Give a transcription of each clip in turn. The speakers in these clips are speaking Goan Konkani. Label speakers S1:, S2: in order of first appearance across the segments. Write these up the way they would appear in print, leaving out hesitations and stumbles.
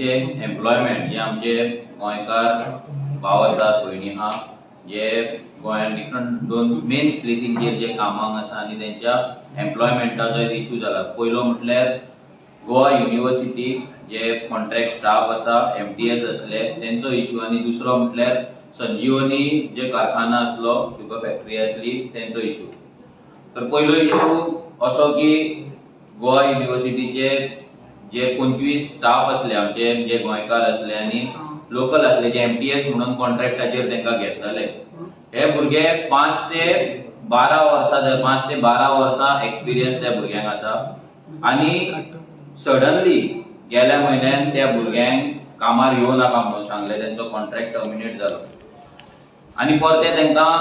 S1: भुरग्यांचे एम्प्लॉयमेंट, जे आमचे गोंयकार भाव आसात, भयणी आहा, जे गोंयान डिफरंट दोन मेन प्लेसींचेर जे कामाक आसा आनी तेंच्या एम्प्लॉयमेंटाचो एक इशू जाला. पयलो म्हटल्यार गोवा युनिवर्सिटी जे कॉन्ट्रॅक्ट स्टाफ आसा, एमटीएस आसले, तेंचो इशू आनी दुसरो म्हटल्यार संजीवनी जे कारखाना आसलो, शुगर फॅक्टरी आसली, तेंचो इशू. तर पयलो इशू असो की गोवा युनिवर्सिटीचे जे 25 स्टाफ आसले, आमचे जे गोंयकार आसले आनी लोकल आसले, जे एमटीएस म्हणून कॉन्ट्रॅक्टाचेर तांकां घेतलेले, हे भुरगे 5 ते 12 वर्सां, 5 ते 12 वर्सां एक्सपिरियन्स त्या भुरग्यांक आसा आनी सडनली गेल्या म्हयन्यान त्या भुरग्यांक कामार येवं नाका म्हणून सांगलें. तेंचो कॉन्ट्रॅक्ट टर्मिनेट जालो आनी परते तांकां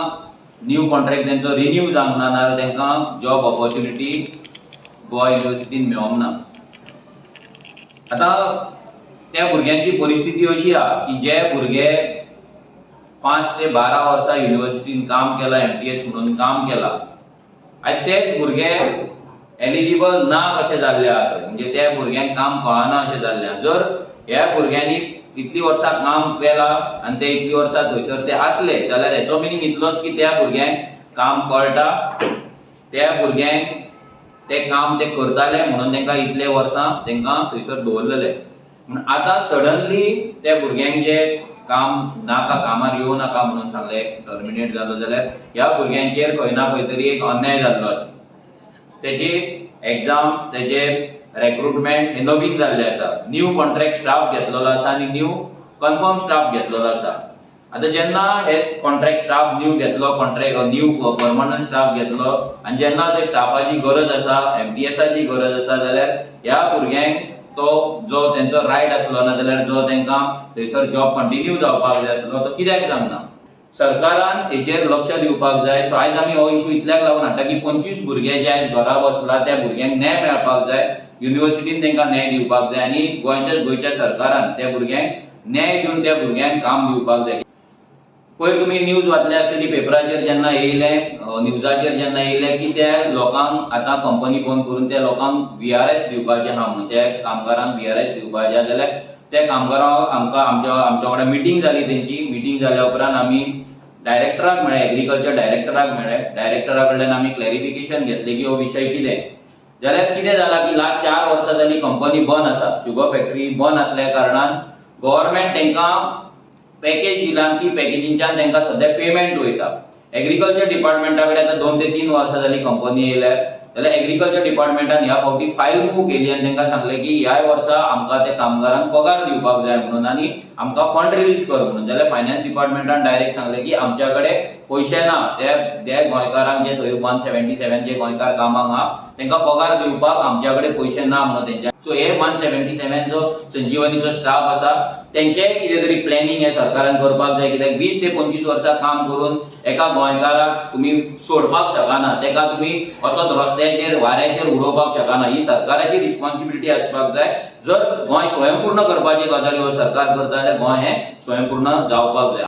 S1: न्यू कॉन्ट्रॅक्ट तेंचो रिन्यू जावंक ना, नाजाल्यार तांकां जॉब ऑपॉर्च्युनिटी गोवा युनिवर्सिटीन मेळोंक ना. आतां त्या भुरग्यांची परिस्थिती अशी आहा की जे भुरगे 5 ते 12 वर्सां युनिवर्सिटीन काम केलां, एमटीएस म्हणून काम केलां, आनी तेच भुरगे एलिजिबल ना कशें जाल्ले आहा. म्हणजे त्या भुरग्यांक काम कळना अशें जाल्लें आहा. जर ह्या भुरग्यांनी इतलीं वर्सां काम केलां आनी ते इतलीं वर्सां थंयसर ते आसले जाल्यार हेचो मिनींग इतलोच की त्या भुरग्यांक काम कळटा, त्या भुरग्यांक ते काम ते करताले, म्हणून तांकां इतले वर्सां तांकां थंयसर दवरलेले. पूण आतां सडनली त्या भुरग्यांक जे काम नाका, कामार येवं नाका म्हणून सांगलें, टर्मिनेट जालो जाल्यार ह्या भुरग्यांचेर खंय ना खंय तरी एक अन्याय जाल्लो आसा. तेजी एग्जाम्स, तेजे रेक्रुटमेंट हे नवीन जाल्ले आसा. न्यू कॉन्ट्रॅक्ट स्टाफ घेतलेलो आसा आनी न्यू कन्फर्म स्टाफ घेतलेलो आसा. आतां जेन्ना हे कॉन्ट्रॅक्ट स्टाफ न्यू घेतलो, कॉन्ट्रॅक्ट न्यू परमनंट स्टाफ घेतलो आनी जेन्ना त्या स्टाफाची गरज आसा, एमटीएसाची गरज आसा, जाल्यार ह्या भुरग्यांक तो जो तेंचो रायट आसलो, ना जाल्यार जो तांकां थंयसर जॉब कंटिन्यू जावपाक जाय आसलो, तो कित्याक जावना? सरकारान हेचेर लक्ष दिवपाक जाय. सो आयज आमी हो इशू इतल्याक लागून हाडटा की 25 भुरगे जे आयज घरा बसला, त्या भुरग्यांक न्याय मेळपाक जाय. युनिवर्सिटीन तांकां न्याय दिवपाक जाय आनी गोंयच्या सरकारान त्या भुरग्यांक न्याय दिवन त्या भुरग्यांक काम दिवपाक जाय. पयर तुमी न्यूज वाचल्या आसतली, पेपराचेर जेन्ना येयलें, न्यूजाचेर जेन्ना येयलें की त्या लोकांक आतां कंपनी बंद करून त्या लोकांक व्हीआरएस दिवपाचें आहा म्हणून, त्या कामगारांक व्हीआरएस दिवपाचें आहा, जाल्यार त्या कामगारांक आमकां आमच्या वांगडा मिटींग जाली. तेंची मिटींग जाल्या उपरांत आमी डायरेक्टराक मेळ्ळे, एग्रीकल्चर डायरेक्टराक मेळ्ळे. डायरेक्टरा कडल्यान आमी क्लॅरिफिकेशन घेतलें की हो विशय कितें. जाल्यार कितें जालां की लास्ट 4 वर्सां जाली कंपनी बंद आसा. शुगर फॅक्टरी बंद आसल्या कारणान गव्हर्मेंट तांकां पॅकेज दिला आनी ती पॅकेजींच्यान तांकां सद्या पेमेंट वयता. एग्रीकल्चर डिपार्टमेंटा कडेन आतां 2 ते 3 वर्सां जाली कंपनी येयल्यार, जाल्यार एग्रीकल्चर डिपार्टमेंटान ह्या फावटी फायल मूव केली आनी तांकां सांगलें की ह्याय वर्सा आमकां त्या कामगारांक पगार दिवपाक जाय म्हणून आनी आमकां फंड रिलीज कर म्हणून. जाल्यार फायनान्स डिपार्टमेंटान डायरेक्ट सांगलें की आमच्या कडेन पयशे ना, ते ते गोंयकारांक जे थंय 177 जे गोंयकार कामाक आहा तांकां पगार दिवपाक आमच्या कडेन पयशे ना म्हणून तेंच्या. सो हे 177 जो संजीवनीचो स्टाफ आसा, तेंचेय कितें तरी प्लॅनिंग हे सरकारान करपाक जाय, कित्याक 20 ते 25 वर्सां काम करून एका गोंयकाराक तुमी सोडपाक शकना, तेका तुमी असोच रस्त्याचेर वाऱ्याचेर उडोवपाक शकना. ही सरकाराची रिस्पॉन्सिबिलिटी आसपाक जाय. जर गोंय स्वयंपूर्ण करपाची गजाल हो सरकार करता जाल्यार गोंय हें स्वयंपूर्ण जावपाक जाय.